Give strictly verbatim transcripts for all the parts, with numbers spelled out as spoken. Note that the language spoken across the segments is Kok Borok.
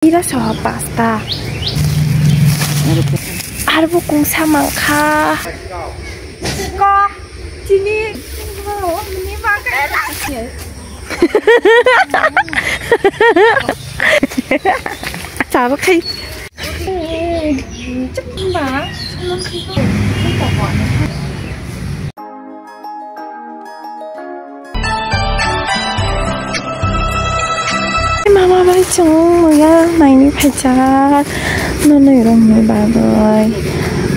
Ira soha pasta. Arbo kungsa mangkha. Ko, chini, ni bagwi. Chaba khai. Mama bai chwng muya naini phaijak, nwnwi rokni bagwi.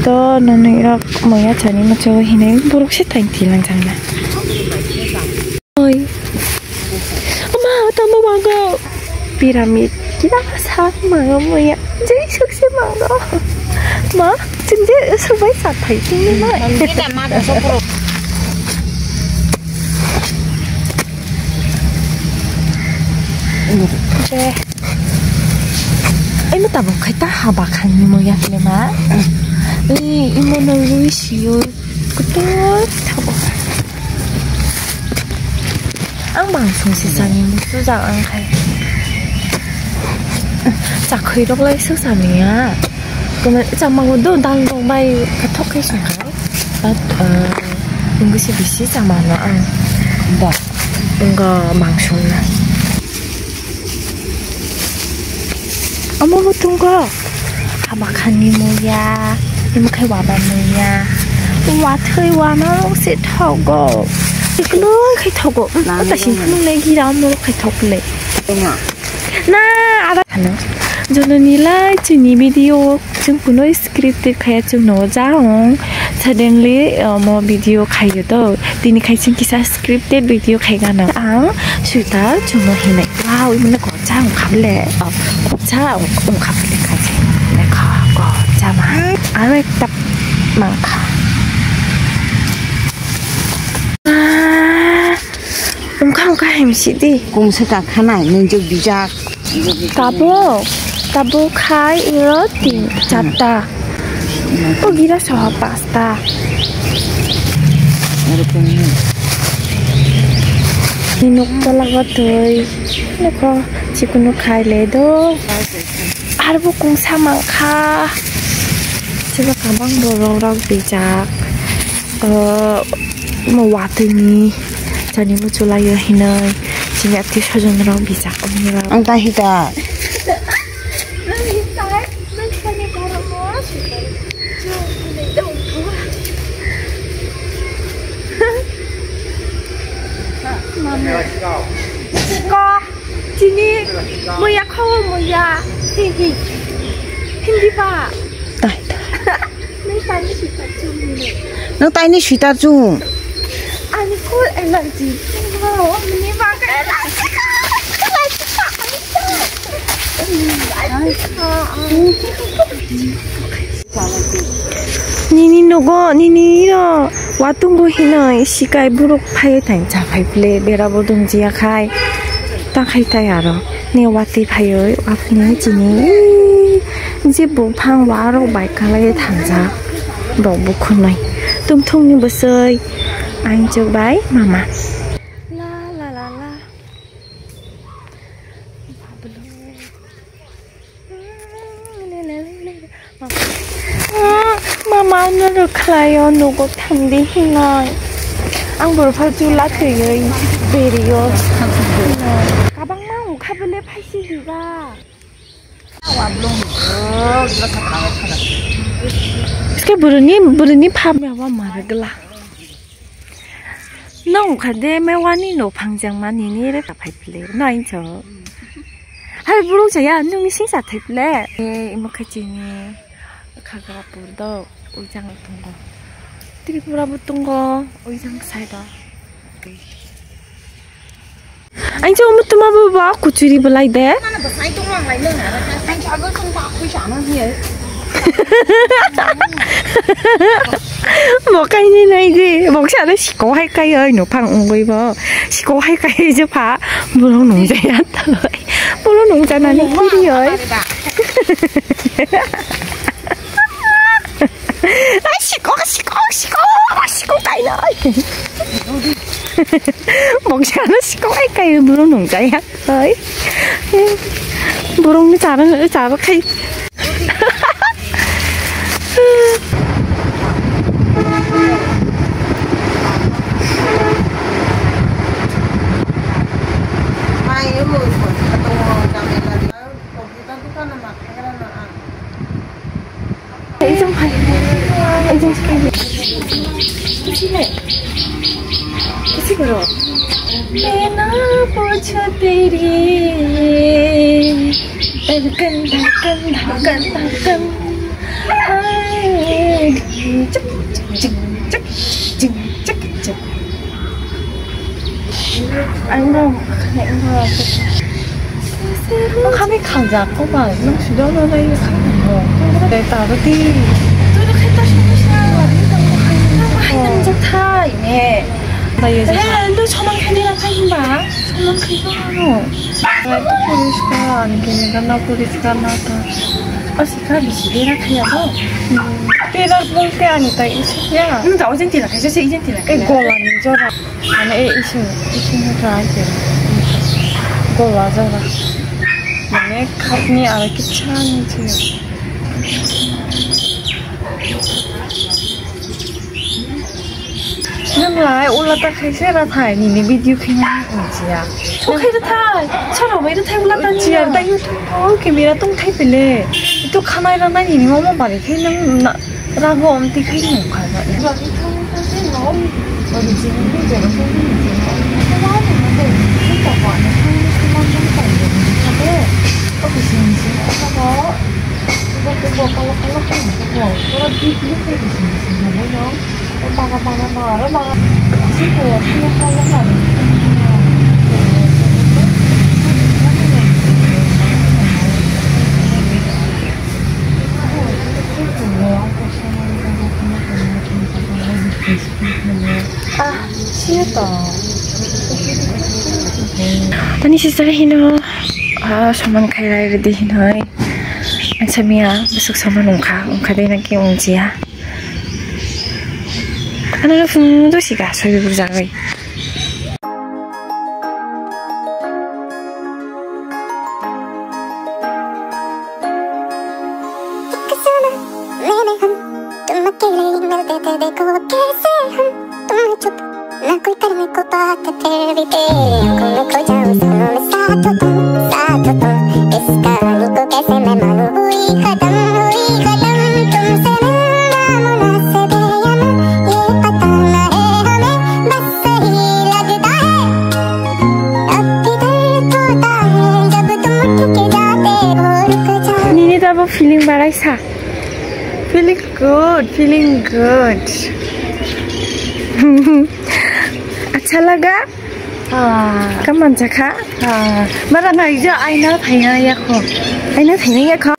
To nwnwi rok muya chani muchungwi hinwi borok se tang tilang changna. Oi. Ama, tamo mango. Pyramid. Kira sa mango muya. Jai sukse mango. Ma, chwng je subai sa phai chwngni ma. Je. Ai, ma tamo khai ta haba khani muya kle ma. Ei, imo no rui siyo. Kutuk thabo. Ang bang sung si sani musu jak ang khai. Chakhwi rok lai su sani ya. Kuma chama go do dal rok bai kathok khai sung khai. But, uh, nunggu si bisi chama no ang. Ba. Nunggu bang sung na. Omo bo tongo. Haba khani muya, imo khai waba muya. Wathwi wana rok se thogo. Tikloi khai thogo. Nani ota sin nani. Phunuk nai gira omo rok khai thok le. Tongo. Na, ada. Ano. Jono nilai chini video. Chwng kuno scripted khaya chwng no ja ong. Suddenly, uh, mo video khayo to. Tini khai chwng kisa scripted video khai gana. Ang sweater chwngno hinai. Wow, imano kocha ong kha bole. Oh, kocha ong, ong kha bole kha chwng. Lekha kocha ma. Aro ekta mangkha. Ah, ongkha ongkha hem sidi. Kung se ka khana nung jok bijak. Tabuk, tabuk khai iro tin, charta. O gira soha pasta. Ni nuk tola gotoi. Nuko chikunu khai le do. Arbo kungsa mangkha. Seba kabang borok rok bijak. O, mo watwi ni chani muchulaio hinoi chini atwi sojon rok bijak omni rok. Ang ta hita. Ko, chini muya kho muya. Hindi, hindi pa. Tai, tai. Nung taini sweater chum. Ani cool allergy. Wow, mini bangka allergy. Nini nogo, nini ro, watungo hinoi, sikai buruk phai thang cha phai ple, bera bodong jia khai, ta khai tai aro. Ne watwi phaiwi waphni chini je buphang warok bai kwlaiwi thangjak rok bukhunai tongthokni bwswi aichuk bai mama. La la la la. Mama, ano rwkhlaio, nogo thangdi hinoi. Ang borok phai chula thwiwi berio. Kabangma wngkha bele phaisi diba. Iske buruni, buruni phap me wa maragla. Nong kha de me wani no phangjang mani ni re ta phai ple. No incho. Hai burung chaya nung ni sing sa thai ple. E imo kha chini kha ga pur do ujang tongo. Tripura bo tongo ujang side o. Ang chong mo tuma bo ba kuchuri belai de. Bo kaini nai di, bo sa na siko hai kai oi no phang ungoi bo. Siko hai kai je pha, bolo nung jaya ta loi. Bolo nung jana ni kiri oi. Ai siko, siko, siko, siko kai oi. Boksa no sikok ai kai buru nung jaya. Oi. Burung ni chara chara khai. Ei jong hai. Ei jong hai. Kisi le. Kisi karo. Main na poochho teri. Dhadkan, dhadkan, dhadkan, dhadkan. Hai. Chik, chik, chik, chik, chik, chik, chik. Ang ba, ang ba. Ang kami khaljak ko ba, nang sudah lo lai khaljak ko. Dai ta ba di. Tu tu khai ta sini sa. Hai nang jak thai ne. Dai ya. Eh, lu chonang khai ni na khai ba. Chonang khai ba no. Lai tu poriskar, ani kene gana poriskar na ta. Asika bisi bera khaya to. Bera bolte ani ta isi ya. Nung ta ojen tila khaisa se ijen tila. Eh, gola ni jora. Mane e isu, isu ni try ke. Gola jora. Mane khat ni aro kicha ni chi. Nang lai ula ta khai se ra thai ni ni video khe nang ni chi ya. So khai ra thai. Choro bai ra thai ula ta ni. Chi ya ta YouTube o camera tong thai pele. Itu khanai ra nai ni ni mama bari khai nang na. Rago omtwi khai nung kha ba. Ah, siya to. Tani sister hino, ah, saman khailai ready hinoi. Ang samia besok saman ungkha, ungkha dei naki ungjiya. Ano lo phung do siga, sobi burjagoi. एक सुनो मेरे हम, तुम अकेले ही मिलते थे, देखो अब कैसे हम, तुम चुप, ना कोई करने को बात, फिर भी तेरी आंखों में खो जाऊं, सुनो मैं साथ हो तुम, साथ हो तुम, इस कहानी को कैसे मैं मानूं, हुई खत्म, हुई खत्म, तुमसे मिलना मुनासिब है या ना, ये पता ना है हमें, बस सही लगता है। Nini ta bo feeling barai sa. Feeling good, feeling good. Acha laga? Ah. Kaman jakha? Ah. Mara nai ja aina thaina yakho. Aina thaina yakho.